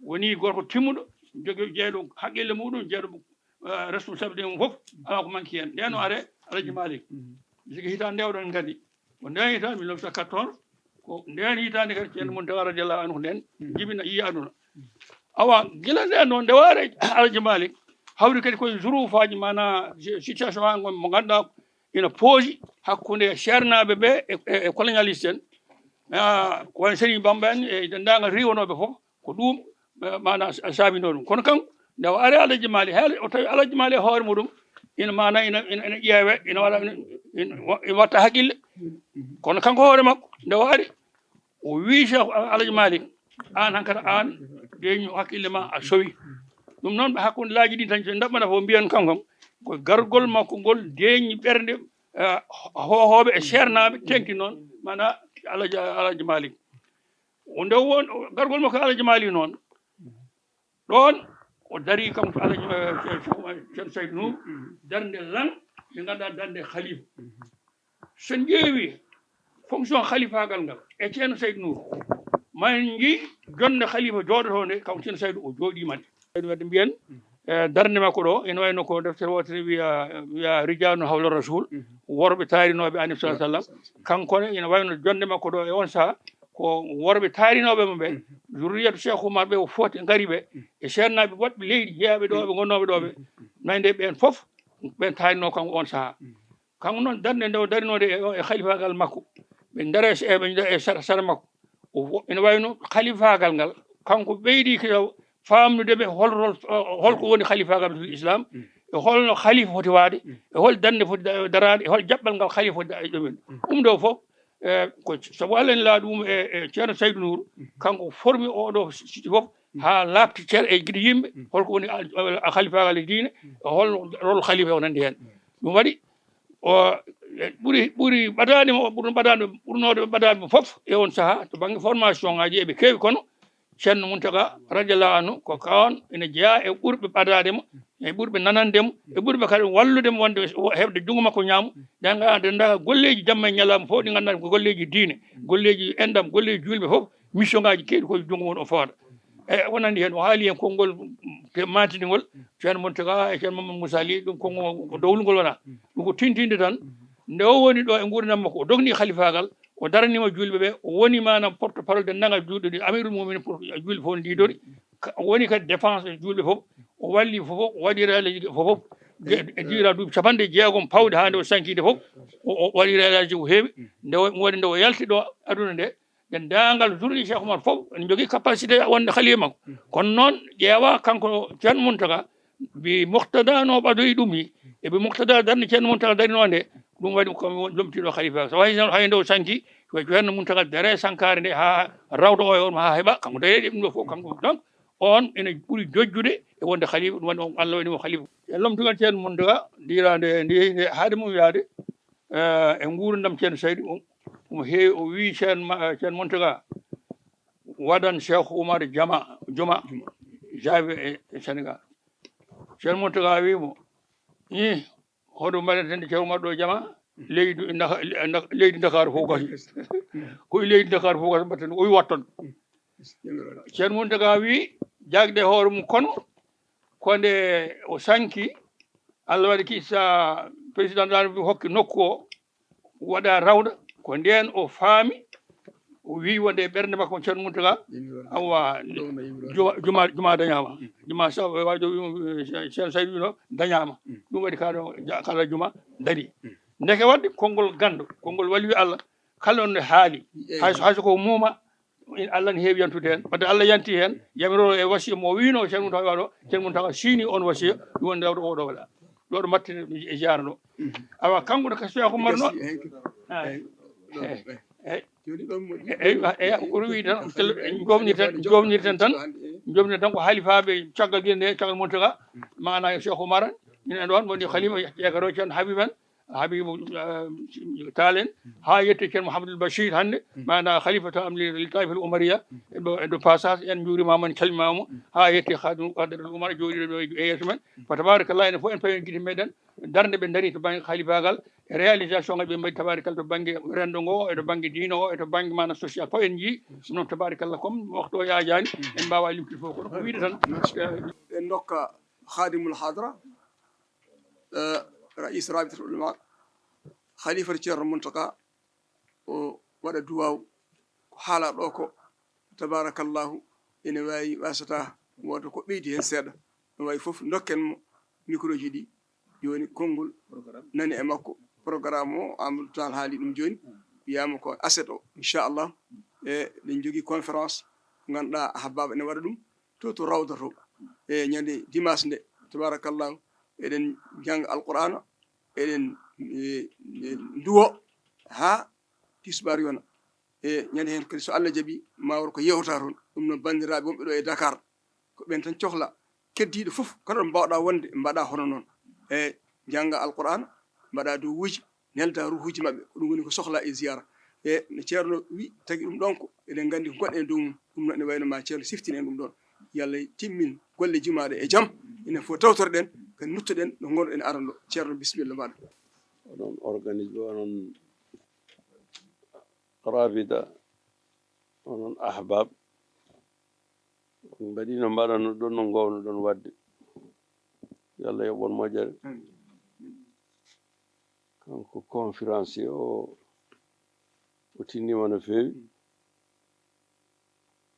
Woni gorko timmuɗo, jogii, jeeyɗo haqqille muɗum, jeeyɗo, eh, responsabilité mum fof, alaa ko manki heen. Ndeen o are, Alhaji Malick. Sigi hitaande nde oɗon nganndi. Ko ndeen hitaande mille neuf cent quatorze, ko ndeen hitaande kadi Ceerno Mountaga radiyallahu anhu ndeen jibina, yiyi aduna. Awa, gila ndeen noon, nde o ari Alhaji Malick, hawri kadi koye zurufaaji, maanaa si-, situation haa ngon mo ngannduɗaa ina poosi hakkunde ceernaaɓe ɓe e, e, e colonialiste en. Ah, ko wayi no Serigne Bamba en e denndaangal riiwanooɓe fof, ko ɗum, eh, maanaa sa-, saabinoo ɗum. Kono kanko, nde o ari Alhaji Malick, hay o tawi Alhaji Malick e hoore muɗum, ina maanaa, ina, ina, ina ƴeewe, ina waɗa, ina, ina wa-, ina watta haqqille. Kono kanko hoore makko, nde o ari, o wii Cheikh Alhaji Malick, "Aan hankadi aan, deeƴu haqqille ma a sowi." Ɗum noon, ɓe hakkunde laaji ɗi tan, so ndaɓɓana fof mbiyan kam kam, ko gargol makko ngol deeƴi ɓernde eh, hoohooɓe e seernaaɓe teŋti noon, maanaa Alhaji, Alhaji Malik. O nde won, gargol makko Alhaji Malik noon, ɗoon o darii kanko Alhaji, eh, Ceerno Saydu Nuur, darnde lan, nde ngannduɗaa darnde khalifa. So en ƴeewi fonction khalifaagal ngal e Ceerno Saydu Nuur, ma en njii jonnde khalifa jooɗotoo nde, kanko Ceerno Saydu o jooɗiima nde. Saydu wadde mbiyen, eh, darnde makko ɗo, ene wayno ko deftere wootere wiya, wiya Rijalun hawla Rasul, worɓe taarinooɓe Annabi sallallahu alaihi wasallam. Kanko ne, ene wayno jonnde makko ɗo e on saha, ko worɓe taarinooɓe mo ɓe, zurriyatu Cheikh Oumar ɓe o foti ngari ɓe, e seernaaɓe woɗɓe leydi jeyaɓe ɗo, ɓe ngonnooɓe ɗo ɓe, nayde ɓeen fof, ɓeen taarinoo kanko on saha. Kanko noon, darnde nde o darinoode e, e khalifaagal makko, ɓe ndara e, ɓe ndara e sara, sara makko. O wo-, ene wayno khalifaagal ngal, kanko ɓeydi ko faamnude ɓe hol, hol, holko woni khalifaagal fil Islam, e holno khalifa foti waade, e hol darnde foti da-, daraade, e hol jaɓɓal ngal khalifa foti da-, ɗumen. Ɗum ɗo fof, e, ko sabu Allah en laaɗi ɗum e, e Ceerno Saydu Nuur, kanko formi oɗo siti fof, haa laaɓti cer e gide yimɓe, holko woni al-, al-, khalifaagal e diine, e holno rôle khalifa o nandi heen. Ɗum waɗi, o, e ɓuri, ɓuri ɓadaade mo, ɓurno ɓadaade, ɓurnoode ɓadaade mo fof e on saha, to bannge formation ngaaji eɓe keewi, kono Ceerno Muntaga radiyallahu anhu ko kaan ene jeyaa e ɓurɓe ɓadaade mo, e ɓurɓe nanande mo, e ɓurɓe kadi wallude mo wonde o heɓde junngo makko ñaamo. Nden ngannduɗaa, denndaangal golleeji jamma e ñalawma fof ɗi ngannduɗaa ko golleeji diine, golleeji enɗam, golleeji juulɓe fof, mission ngaaji keewɗi ko junngo mum o fooda. E wonande heen, o haali heen konngol te maantindingol, Ceerno Muntaga e Ceerno Mamadou Moussa Ly, ɗum konngol ko dowlungol wonaa. Ɗum ko tintinde tan, nde o woni ɗo e nguurndam makko, o dogni khalifaagal, o daraniima juulɓe ɓe, o woni maanaam porte-parole denndaangal juulɓe ɗi, Amirul Muminin pour juulɓe fof ndiidori. Ka-, o woni kadi défense e juulɓe fof, o walli fof, o waɗi réalisé fof, fof. Ge-, e diira duuɓi capanɗe jeegom pawɗi haa nde o sankide fof, o, o waɗi réalisé ko heewi. Nde o, woni nde o yalti ɗo aduna nde, denndaangal zurri Cheikh Oumar fof ene njogii capacité wonde khalifa makko. Kono noon, ƴeewa kanko Ceerno Muntaga, bi muqtada no ɓadoyi ɗum yi, e bi muqtada darnde Ceerno Muntaga darinoo nde, ɗum waɗi ko lomtiiɗo khalifa. So hay, hay nde o sanki, ko Ceerno Muntaga dare sankaare nde haa rawda o e on haa heɓa, kanko dareede ɗum ɗo fof, kanko. Donc, on ene ɓuri jojjude e wonde khalifa, ɗum waɗi on Allah waɗi mo khalifa. E lomtugol Ceerno Muntaga, diiraande nde, nde haade mum yaade, eh, e nguurndam Ceerno Saydu, o, omo heewi, o wii Ceerno ma-, Ceerno Muntaga, waɗan Cheikh Oumar jama, juma, jaabe e, e Sénégal. Ceerno Muntaga wii mo, "Ih, hoto mbaɗaten Ceerno Oumar ɗo jama, leydi Ndaka-, Ndak-, leydi Ndakaaru fof gasi." Ko e leydi Ndakaaru fof gasi mbaɗaten, o wi wattan. Ceerno Muntaga wii, jaagde hoore mum kono, ko nde o sanki, Allah waɗi kisa président de la République hokki nokku o, waɗa rawda, ko ndeen o faami, o wii wonde e ɓernde makko Ceerno Muntaga, awa, juma, juma, juma dañaama. Juma sa-, waajo wii mo, Ceerno Saydu wino dañaama. Ɗum waɗi kaɗo, ja-, kala juma darii. Ndeke waɗde konngol ganndo, konngol waliyu Allah, kala no haali, hay so, hay so ko muuma, in Allah ne heewi yantude heen. Wadde Allah yanti heen, yamiro e wasiya mo wiino Ceerno Muntaga waɗo, Ceerno Muntaga siini on wasiya, ɗum woni rewde oɗo waɗa. Ɗo ɗo mbattene e ziyaara ɗo. Awa, kanko no ka Cheikh Oumar no. Eyi, eyi, eyi, eyi, ko ɗum wiyi tan, jofnirten, jofnirten tan, jofnirten tan ko halifaaɓe caggal gine nde, caggal Muntaga, maana Cheikh Oumar, min en ɗoon woni khalifa, ƴeegato Ceerno Habib en, Habibu, eh, Taal en, haa yetti Ceerno Mouhamadoul Bachir hannde, maana khalifatu am li, li Taifal Umariya, e ɗo, e ɗo passage, en njuuriima mo, en calmiima mo, haa yetti Khadimul Qadir Al Umar, jooɗiiɗo ɗo e yeeso men. Fa tabarakallah, enen fof en pawi gite meɗen, darnde ɓe ndari to bannge khalifaagal, e réalisation ngaji ɓe mbaɗi, tabarakallah, to bannge renndo ngo, e to bannge diine o, e to bannge maana social, fof en njii, ɗum noon, tabarakallah, comme waktu o yaajaani, en mbaawaa limtude fof, kono ko wiide tan. Ɓe ndokka Khadimul Hadra, eh, Rais Rabitatul Ulama, Khalifatu Ceerno Muntaga, o waɗa duwaaw ko haalaa ɗo ko, tabarakallahu, ene waawi wasata wooda ko ɓeydi heen seeɗa. No waawi fof, ndokken mo micro ji ɗi, jooni konngol nani e makko, programme o, Amadou Tall haali ɗum jooni, wiyaama ko aset o, inchallah, e ɗen njogii conférence, ngannduɗaa Ahbab ene waɗa ɗum, to, to rawda to, e ñande dimanche nde, tabarakallahu, eɗen jannga Alqur'aana, eɗen, e, e, nduwo haa tisbaar yona. E ñande heen kadi, so Allah jaɓi, ma wor ko yewta toon. Ɗum noon, banndiraaɓe wonɓe ɗo e Dakar, ko ɓeen tan cohla. Keddiiɗo fof, kala ɗo mbaawɗaa wonde, mbaɗaa hono noon. E jannga Alqur'aana, mbaɗaa duwuuji, nelda ruhuuji maɓɓe, ko ɗum woni ko sohlaa e ziyaara. E no Ceerno wi, tagi ɗum ɗoon ko eɗen nganndi ko ngonɗen e dow mum, ɗum noon ene wayno ma Ceerno siftini en ɗum ɗoon. Yo Allah timmin golle jumaaɗe e jam, enen fof tawtoreɗen, kadi nuttoɗen ɗo ngonɗen arano ɗo. Ceerno, bisimilla maaɗa. Onon organise ɓe, onon Rabida, onon Ahbab, on mbaɗi no mbaɗano ɗon, no ngowno ɗon waɗde. Yo Allah yoɓ on moƴƴere. Kanko conférencier o, o tinniima no feewi.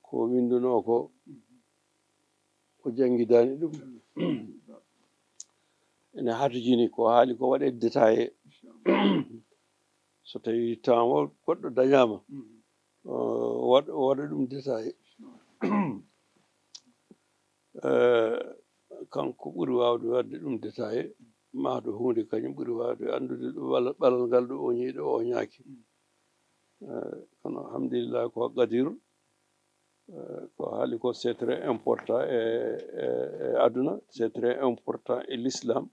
Ko o winndunoo ko, o janngidaani ɗum. Ene hatojini ko haali ko waɗee détaillé. So tawii temps o goɗɗo dañaama, o waɗ-, o waɗa ɗum détaillé. Eh, kanko ɓuri waawde waɗde ɗum détaillé, mahɗo huunde kañum ɓuri waawde anndude ɗum walla ɓalal ngal ɗo oñi, ɗo oñaaki. Eh, kono alhamdulillah ko Qadir, eh, ko haali ko c'est très important e, e, e aduna, c'est très important e l'islam.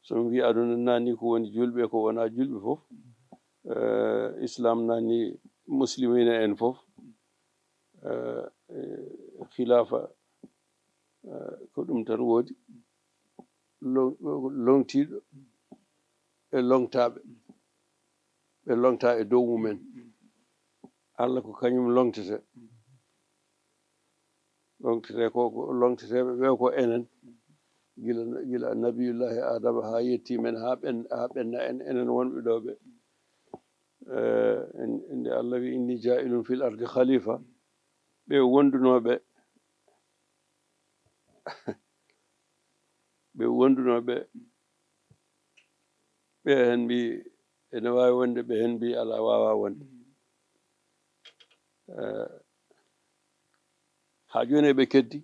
So mi wii aduna naani ko woni julɓe, ko wonaa julɓe fof, eh, islam naani muslimina en fof, eh, eh, khilafa, eh, ko ɗum tan woodi. Lon-, longtiiɗo e longtaaɓe, ɓe longta e dow mumen. Allah ko kañum longtete. Longtete ko, ko longteteeɓe ɓe ko enen. Gila, gila Nabiyullahi Adama haa yetti men, haa ɓen-, haa ɓenna en, enen wonɓe ɗo ɓe. Eh, en, en nde Allah wi, "Inni jaa'ilun fil ardi khalifa." Ɓe wondunooɓe, ɓe wondunooɓe, ɓe heen mbi ene waawi wonde, ɓe heen mbi alaa, waawaa wonde. Eh, haa jooni eɓe keddi,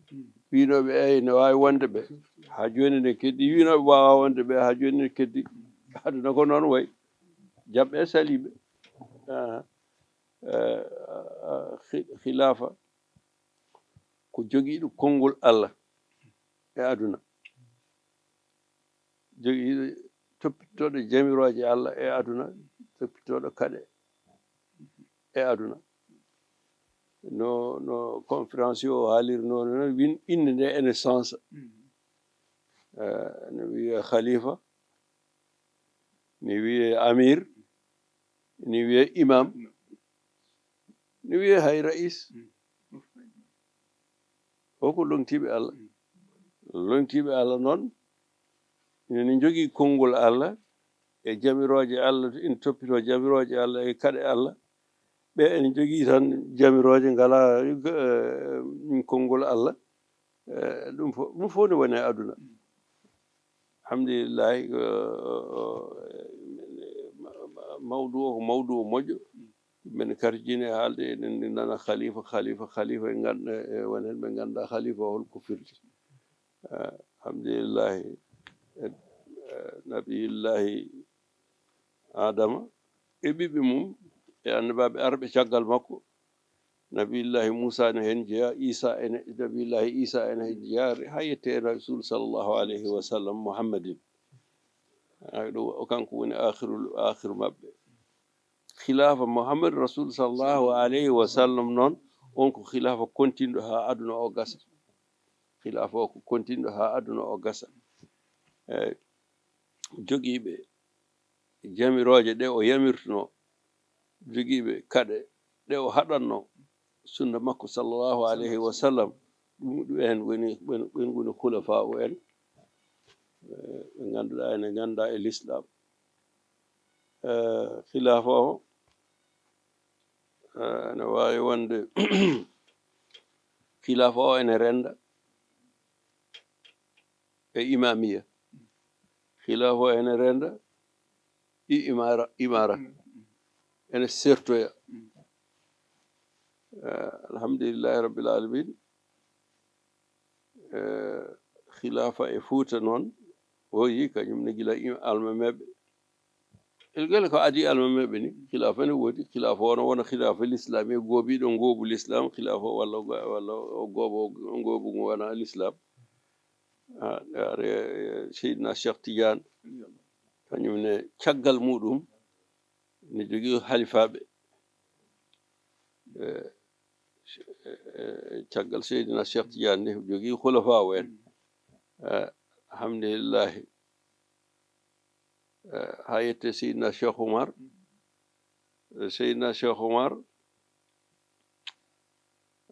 wiynooɓe, "Eey, ene waawi wonde ɓe." Haa jooni ne keddi, wiynooɓe, "Waawaa wonde ɓe." Haa jooni ne keddi. Aduna ko noon wayi. Jaɓɓe e saliiɓe. Ah, eh, ah, khi-, khilaafa ko jogiiɗo konngol Allah e aduna. Jogiiɗo toppitooɗo jamirooje Allah e aduna, toppitooɗo kaɗe e aduna. No, no conférence o haalirnoo noon, win-, innde nde ene sansa. Eh, ene wiyee khalifa, ene wiyee amir, ene wiyee imam, ene wiyee hay rais. O ko longtiiɓe Allah. Longtiiɓe Allah noon, ene njogii konngol Allah e jamirooje Allah, ene toppitoo jamirooje Allah e kaɗe Allah. Ɓe ene njogii tan jamirooje, ngalaa, eh, konngol Allah. Eh, ɗum fo-, ɗum fof ne woni e aduna. Alhamdulillahi, ko, o, o, ma-, ma-, mawdu o ko mawdu o moƴƴo. Men karjini haalde, eɗen nana khalifa, khalifa, khalifa, e ngan-, e, e won heen ɓe nganndaa khalifa holko firti. Eh, alhamdulillahi, e, e, nabiyullahi Adama e ɓiɓɓe mum e annabaaɓe arɓe caggal makko. Nabiyullahi Muusa ene heen jeyaa, Isa ene, Nabiyullahi Isa ene heen jeyaa, haa yettee e Rasul sallallahu alayhi wa sallam Muhammadin. Ay, ɗum o kanko woni aakhirul, aakhir maɓɓe. Khilaafa Muhammad Rasul sallallahu alayhi wa sallam noon, on ko khilaafa kontinɗo haa aduna o gasa. Khilaafa o ko kontinɗo haa aduna o gasa. Eey, jogiiɓe jamirooje ɗe o yamirtunoo, jogiiɓe kaɗe ɗe o haɗatnoo, sunna makko sallallahu alayhi wa sallam, ɗum, ɗum en woni, ɓen, ɓen ngoni khulafa'u en, eh, ɓe ngannduɗaa ene nganndaa e l'islam. Eh, khilaafa o, eh, ene waawi wonde khilaafa o ene rennda e imamiya. Khilaafa o ene rennda e imara, imara. Ene sertoya. Eh, alhamdulillahi rabbil alamin. Eh, khilaafa e Fuuta noon, o yi kañum ne gila im-, almameeɓe. Elgel ko adii almameeɓe ni, khilaafa ne woodi. Khilaafa o no wona khilaafa l'islam e goobiiɗo ngoobu l'islam, khilaafa o walla, walla o goobo ngoobu ngu wona l'islam. Ah, are, eh, Seydina Cheikh Tidiane, kañum ne caggal muɗum, Ne jogii halifaaɓe. Eh, eh, eh, caggal Seydina Cheikh Tidiane ne jogii hulafaawo en. Eh, alhamdulillahi. Eh, haa yette Seydina Cheikh Oumar. Eh, Seydina Cheikh Oumar,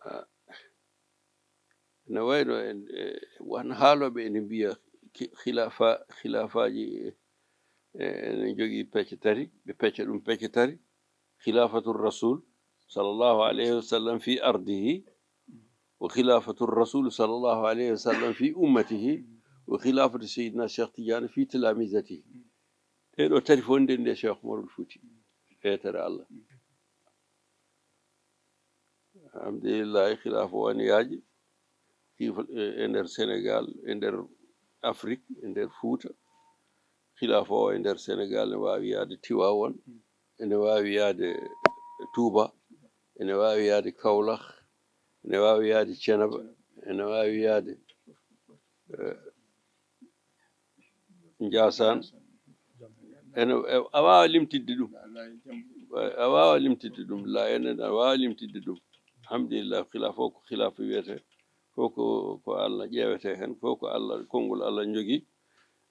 eh, ne wayno en, eh, wan haalooɓe ene mbiya ki-, khilaafa-, khilaafaaji, eh, ene njogii pecce tati, ɓe pecca ɗum pecce tati. Khilaafatu Rasul sallallahu alayhi wa sallam fi ardihi, wa khilaafatu Rasul sallallahu alayhi wa sallam fi ummatihi, wa khilaafatu Seydina Cheikh Tidiane fi tilamizatihi. Ɗee ɗoo tati fof ndenndi e Cheikh Omarul Fouti, ƴeetere Allah. Alhamdulillahi, khilaafa o ene yaaji. Khilaafa e, e nder Senegal, e nder Afrik, e nder Fouta. Khilaafa o e nder Senegal ne waawi yahde Tiwaawan, ene waawi yahde Touba, ene waawi yahde Kaolack, ene waawi yahde Thiénaba, ene waawi yahde, eh, Njaasaan. Ene, a waawaa limtidde ɗum. A waawaa limtidde ɗum. La, enen a waawaa limtidde ɗum. Alhamdulillah, khilaafa fof ko khilaafa wiyetee. Fof ko, ko Allah ƴeewetee heen. Fof ko Allah, konngol Allah jogii.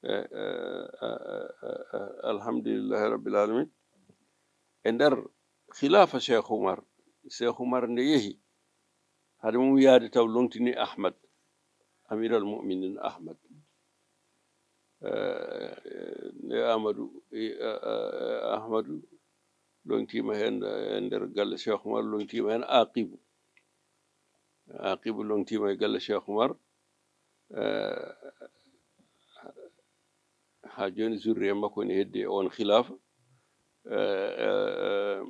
Eh, eh, eh, eh, eh, alhamdulillahi rabbil alamin. E nder khilaafa Cheikh Oumar, Cheikh Oumar nde yehi, hade mum yahde taw lomtini Ahmad, Amiral Mu'minin Ahmad. Eh, nde Ahmadu, eh, eh, eh, Ahmadu lomtiima heen, eh, nder galle Cheikh Oumar, lomtiima heen Aqibu. Aqibu lomtiima e galle Cheikh Oumar. Eh, haa jooni zurriya makko ene heddi e oon khilaafa. Eh, eh, eh,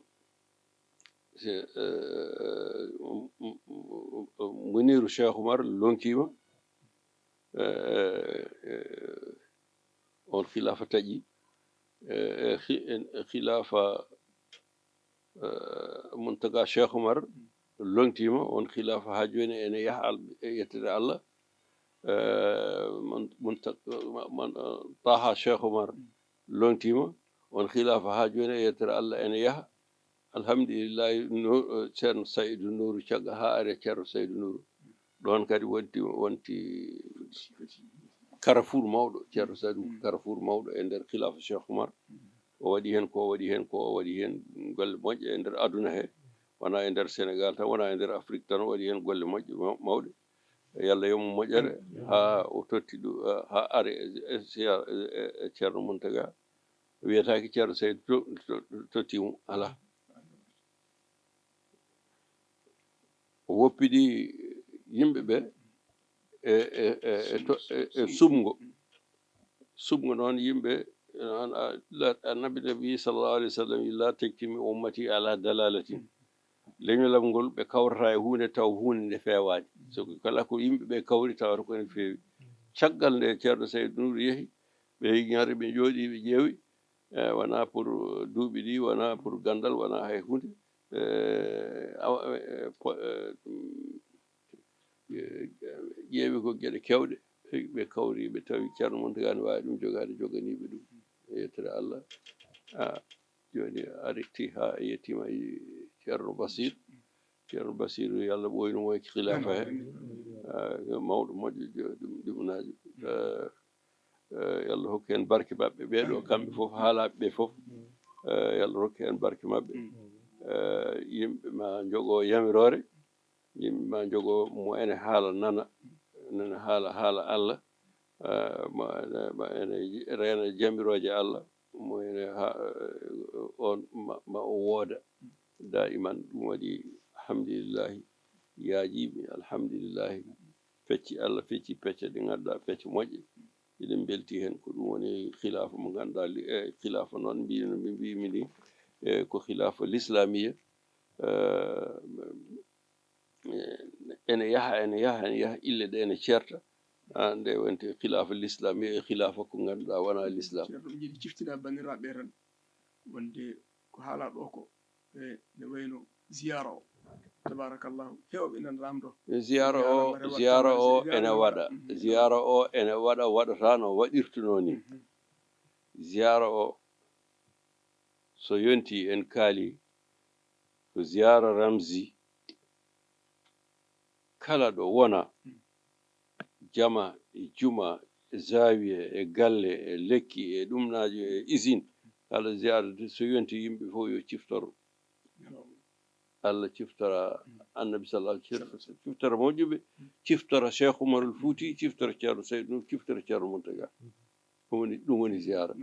se-, eh, m-, m-, m-, Muniru Cheikh Oumar lomtiima. Eh, eh, oon khilaafa taƴi. Eh, eh, khi-, en, khilaafa, eh, Muntaga Cheikh Oumar lomtiima, oon khilaafa haa jooni ene yaha al-, e yettere Allah. Eh, Mun-, Munta-, man, eh, Taha Cheikh Oumar lomtiima, oon khilaafa haa jooni e yettere Allah ene yaha. Alhamdulillahi, no, eh, Ceerno Saydu Nuuru cagga haa ari Ceerno Saydu Nuuru. Ɗoon kadi wonti, wonti carrefour mawɗo, Ceerno Saadu, carrefour mawɗo e nder khilaafa Cheikh Oumar. O waɗi heen ko o waɗi heen ko o waɗi heen golle moƴƴe e nder aduna he, wonaa e nder Senegal tan, wonaa e nder Afrik tan, o waɗi heen golle moƴƴe maw-, mawɗe. Yo Allah yo mo moƴƴere haa o totti ɗum, haa are e, e, e, e Ceerno Muntaga. Wiyetaake Ceerno Sayd to-, to-, totti mo, alaa. O woppidi yimɓe ɓe e, e, e, e to-, e, e suɓngo. Suɓngo noon yimɓe, noon a-, la-, Annabi Nabi sallallahu alayhi wa sallam wi, "La tajtami ummati ala dalalatin." Leñolam ngol ɓe kawrataa e huunde taw huunde nde feewaani. So ko kala ko yimɓe ɓe kawri tawata ko ene feewi. Caggal nde Ceerno Sayd Nuur yehi, ɓe ñaari ɓe njooɗii ɓe ƴeewi, eh, wonaa pour duuɓi ɗi, wonaa pour ganndal, wonaa hay huunde. Eh, awa, eh, po-, eh, mm, eh, ƴeewi ko geɗe keewɗe, ɓe, ɓe kawri, ɓe tawi Ceerno Muntaga ne waawi ɗum jogaade, joganiiɓe ɗum. E yettere Allah. Ah, jooni arti haa yettiima e Ceerno Basir. Ceerno Basiru, yo Allah ɓooynu mo e khilaafa he. Ah, yo mawɗo moƴƴo jo-, ɗum, ɗum naajo. Ah, eh, yo Allah hokku heen barke maɓɓe ɓee ɗoo, kamɓe fof, haalaaɓe ɓee fof. Eh, yo Allah rokku heen barke maɓɓe. Eh, yimɓe ma njogoo yamiroore, yimɓe ma njogoo mo ene haala nana, nana haala, haala Allah. Eh, ma, ma ene reena jamirooje Allah, mo ene ha, eh, on ma, ma o wooda daiman. Ɗum waɗi, alhamdulillahi, yaajiimi, alhamdulillahi, pecci Allah, pecci pecce ɗe ngannduɗaa pecce moƴƴe. Eɗen mbelti heen. Ko ɗum woni khilaafa mo ngannduɗaa li-, eh, khilaafa noon mbiyno, mbi-, mbiymi ni, eh, ko khilaafa lislamiya. Eh, eh, ene yaha, ene yaha, ene yaha, ille ɗe ene ceerta. Ah, nde wonti khilaafa lislamiya e khilaafa ko ngannduɗaa wonaa lislaam. Ceerno, miɗo yiɗi ciftina banndiraaɓe tan, wonde ko haalaa ɗoo ko, e ne wayno ziyaara o. Tabarakallahu. Heewɓe ina lamndoo. Ziyaara o, ziyaara o ene waɗa. Mhm. Ziyaara o ene waɗa, waɗataa no waɗirtunoo ni. Mhm. Ziyaara o, So yonti en kaali ko ziyaara ramzi kala ɗo wona, jama e juma e zawiya e galle e lekki e ɗumnaajo e usine, kala ziyaara de so yonti yimɓe fof yo ciftoro. Allah ciftora annabi sallallahu alaihi wasallam, ciftora moƴƴuɓe, ciftora Cheikh Umarul Fouti, ciftora Ceerno Saydou Nour, ciftora Ceerno Mountaga. Ɗum woni ɗum woni ziyaara.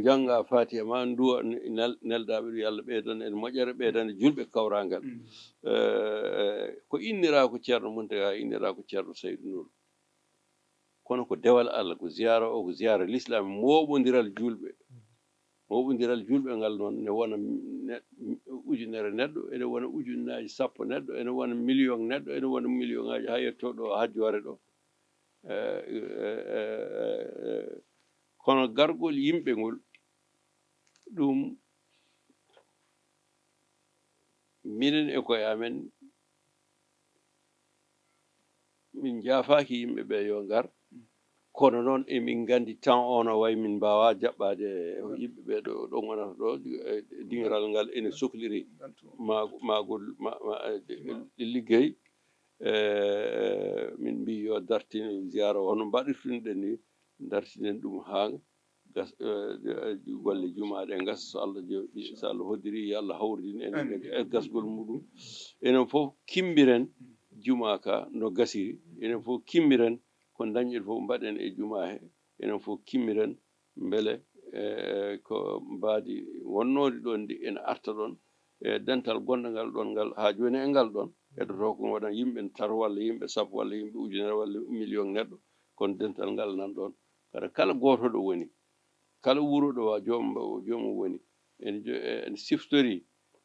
Jannga Fatiha ma nduwa nel- neldaaɓe ɗum yo Allah ɓeydan en moƴƴere, ɓeydan julɓe kawrangal. Eh, ko innira ko Ceerno Mountaga, innira ko Ceerno Saydou Nour. Kono ko dewal Allah, ko ziyaara o ko ziyaara l'islam, mooɓondiral julɓe. Mooɓondiral julɓe ngal noon ne wona ne- ujunere neɗɗo, ene wona ujunnaaji sappo neɗɗo, ene wona million neɗɗo, ene wona millioŋaaji haa yetto ɗo hajjoore ɗo. Eh, eh, eh, eh, kono gargol yimɓe ngol ɗum minen e koye amen min njaafaaki yimɓe ɓe yo ngar, kono noon emin nganndi temps o no wayi min mbaawaa jaɓɓaade yimɓe ɓe ɗo ɗo ngonata ɗo. Diŋiral ngal ene sokliri maagol liggey. Min mbi yo dartin ziyaara o hono mbaɗirtunoɗen ni, dartinen ɗum haa gas golle jumaa ɗe ngas, so Allah so Allah hoddiri yo Allah hawridin en e gasgol muɗum. Enen fof kimmiren jumaa ka no gasiri, enen fof kimmiren ko dañɗen fof mbaɗen e jumaa he, enen fof kimmiren mbele ko mbaadi wonnooɗi ɗoon ndi ene arta ɗoon e dental gonndangal ɗoon ngal haa jooni e ngal ɗoon heɗotoo ko waɗan yimɓe tar walla yimɓe sappo walla yimɓe ujunere walla million neɗɗo, kono dental ngal nan ɗoon. Kada kala gooto ɗo woni, kala wuro ɗo joom joomum woni, ene siftori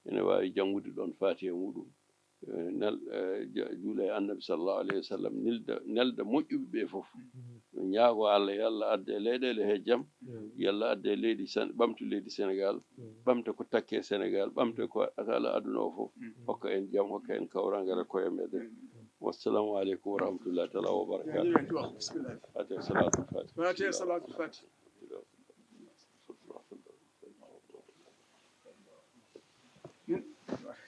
ene waawi janngude ɗoon faatiha muɗum, nel juula e annabi sallallahu alayhi wa sallam, nelda moƴƴuɓe ɓe fof, ñaago Allah yo Allah adde leyɗeele he jam, yo Allah adde leydi ɓamtu leydi Senegal, ɓamta ko takke Senegal, ɓamta ko kala aduna o fof, hokka en jam, hokka en kawrangere koye meɗen. Wassalamu aleykum wa rahmatullahi taala wa barakatuh. Fatiha salatul fatiha.